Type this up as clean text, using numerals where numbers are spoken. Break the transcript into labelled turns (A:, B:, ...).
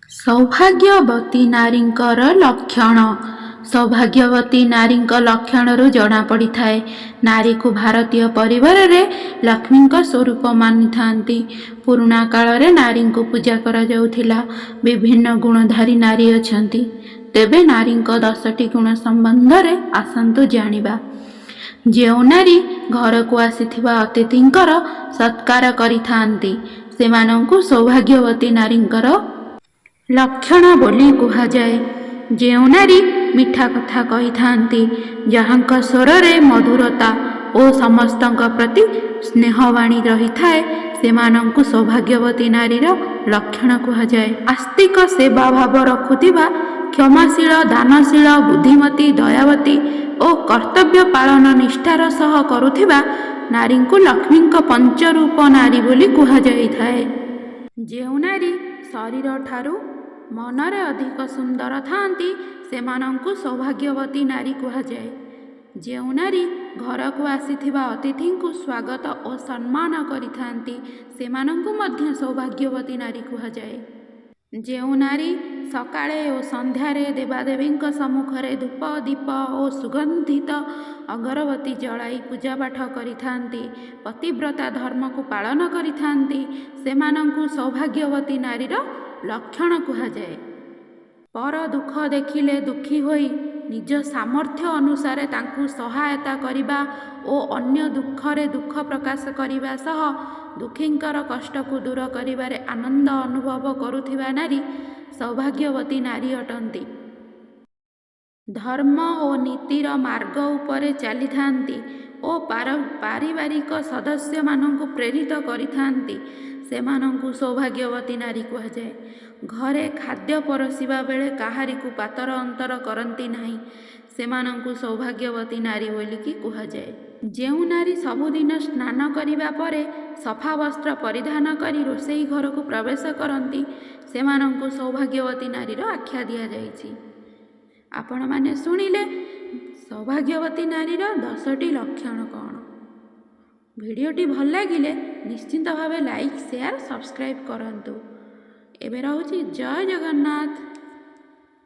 A: ସୌଭାଗ୍ୟବତୀ ନାରୀଙ୍କର ଲକ୍ଷଣ। ସୌଭାଗ୍ୟବତୀ ନାରୀଙ୍କ ଲକ୍ଷଣରୁ ଜଣାପଡ଼ିଥାଏ। ନାରୀକୁ ଭାରତୀୟ ପରିବାରରେ ଲକ୍ଷ୍ମୀଙ୍କ ସ୍ୱରୂପ ମାନିଥାନ୍ତି। ପୁରୁଣା କାଳରେ ନାରୀଙ୍କୁ ପୂଜା କରାଯାଉଥିଲା। ବିଭିନ୍ନ ଗୁଣଧାରୀ ନାରୀ ଅଛନ୍ତି। ତେବେ ନାରୀଙ୍କ 10ଟି ଗୁଣ ସମ୍ବନ୍ଧରେ ଆସନ୍ତୁ ଜାଣିବା। ଯେଉଁ ନାରୀ ଘରକୁ ଆସିଥିବା ଅତିଥିଙ୍କର ସତ୍କାର କରିଥାନ୍ତି, ସେମାନଙ୍କୁ ସୌଭାଗ୍ୟବତୀ ନାରୀଙ୍କର ଲକ୍ଷଣ ବୋଲି କୁହାଯାଏ। ଯେଉଁ ନାରୀ ମିଠା କଥା କହିଥାନ୍ତି, ଯାହାଙ୍କ ସ୍ୱରରେ ମଧୁରତା ଓ ସମସ୍ତଙ୍କ ପ୍ରତି ସ୍ନେହବାଣୀ ରହିଥାଏ, ସେମାନଙ୍କୁ ସୌଭାଗ୍ୟବତୀ ନାରୀର ଲକ୍ଷଣ କୁହାଯାଏ। ଆସ୍ତିକ ସେବା ଭାବ ରଖୁଥିବା, କ୍ଷମାଶୀଳ, ଦାନଶୀଳ, ବୁଦ୍ଧିମତୀ, ଦୟାବତୀ ଓ କର୍ତ୍ତବ୍ୟ ପାଳନ ନିଷ୍ଠାର ସହ କରୁଥିବା ନାରୀଙ୍କୁ ଲକ୍ଷ୍ମୀଙ୍କ ପଞ୍ଚରୂପ ନାରୀ ବୋଲି କୁହାଯାଇଥାଏ। ଯେଉଁ ନାରୀ ଶରୀରଠାରୁ ମନରେ ଅଧିକ ସୁନ୍ଦର ଥାଆନ୍ତି, ସେମାନଙ୍କୁ ସୌଭାଗ୍ୟବତୀ ନାରୀ କୁହାଯାଏ। ଯେଉଁ ନାରୀ ଘରକୁ ଆସିଥିବା ଅତିଥିଙ୍କୁ ସ୍ୱାଗତ ଓ ସମ୍ମାନ କରିଥାନ୍ତି, ସେମାନଙ୍କୁ ମଧ୍ୟ ସୌଭାଗ୍ୟବତୀ ନାରୀ କୁହାଯାଏ। ଯେଉଁ ନାରୀ ସକାଳେ ଓ ସନ୍ଧ୍ୟାରେ ଦେବାଦେବୀଙ୍କ ସମ୍ମୁଖରେ ଧୂପ, ଦୀପ ଓ ସୁଗନ୍ଧିତ ଅଗରବତୀ ଜଳାଇ ପୂଜାପାଠ କରିଥାନ୍ତି, ପତିବ୍ରତା ଧର୍ମକୁ ପାଳନ କରିଥାନ୍ତି, ସେମାନଙ୍କୁ ସୌଭାଗ୍ୟବତୀ ନାରୀର ଲକ୍ଷଣ କୁହାଯାଏ। ପର ଦୁଃଖ ଦେଖିଲେ ଦୁଃଖୀ ହୋଇ ନିଜ ସାମର୍ଥ୍ୟ ଅନୁସାରେ ତାଙ୍କୁ ସହାୟତା କରିବା ଓ ଅନ୍ୟ ଦୁଃଖରେ ଦୁଃଖ ପ୍ରକାଶ କରିବା ସହ ଦୁଃଖୀଙ୍କର କଷ୍ଟକୁ ଦୂର କରିବାରେ ଆନନ୍ଦ ଅନୁଭବ କରୁଥିବା ନାରୀ ସୌଭାଗ୍ୟବତୀ ନାରୀ ଅଟନ୍ତି। ଧର୍ମ ଓ ନୀତିର ମାର୍ଗ ଉପରେ ଚାଲିଥାନ୍ତି ଓ ପାରିବାରିକ ସଦସ୍ୟମାନଙ୍କୁ ପ୍ରେରିତ କରିଥାନ୍ତି, ସେମାନଙ୍କୁ ସୌଭାଗ୍ୟବତୀ ନାରୀ କୁହାଯାଏ। ଘରେ ଖାଦ୍ୟ ପରଷିବା ବେଳେ କାହାରିକୁ ପାତର ଅନ୍ତର କରନ୍ତି ନାହିଁ, ସେମାନଙ୍କୁ ସୌଭାଗ୍ୟବତୀ ନାରୀ ବୋଲିକି କୁହାଯାଏ। ଯେଉଁ ନାରୀ ସବୁଦିନ ସ୍ନାନ କରିବା ପରେ ସଫା ବସ୍ତ୍ର ପରିଧାନ କରି ରୋଷେଇ ଘରକୁ ପ୍ରବେଶ କରନ୍ତି, ସେମାନଙ୍କୁ ସୌଭାଗ୍ୟବତୀ ନାରୀର ଆଖ୍ୟା ଦିଆଯାଇଛି। ଆପଣମାନେ ଶୁଣିଲେ ସୌଭାଗ୍ୟବତୀ ନାରୀର 10ଟି ଲକ୍ଷଣ କ'ଣ। ଭିଡ଼ିଓଟି ଭଲ ଲାଗିଲେ ନିଶ୍ଚିନ୍ତ ଭାବେ ଲାଇକ୍, ସେୟାର, ସବସ୍କ୍ରାଇବ୍ କରନ୍ତୁ। ଏବେ ରହୁଛି। ଜୟ ଜଗନ୍ନାଥ।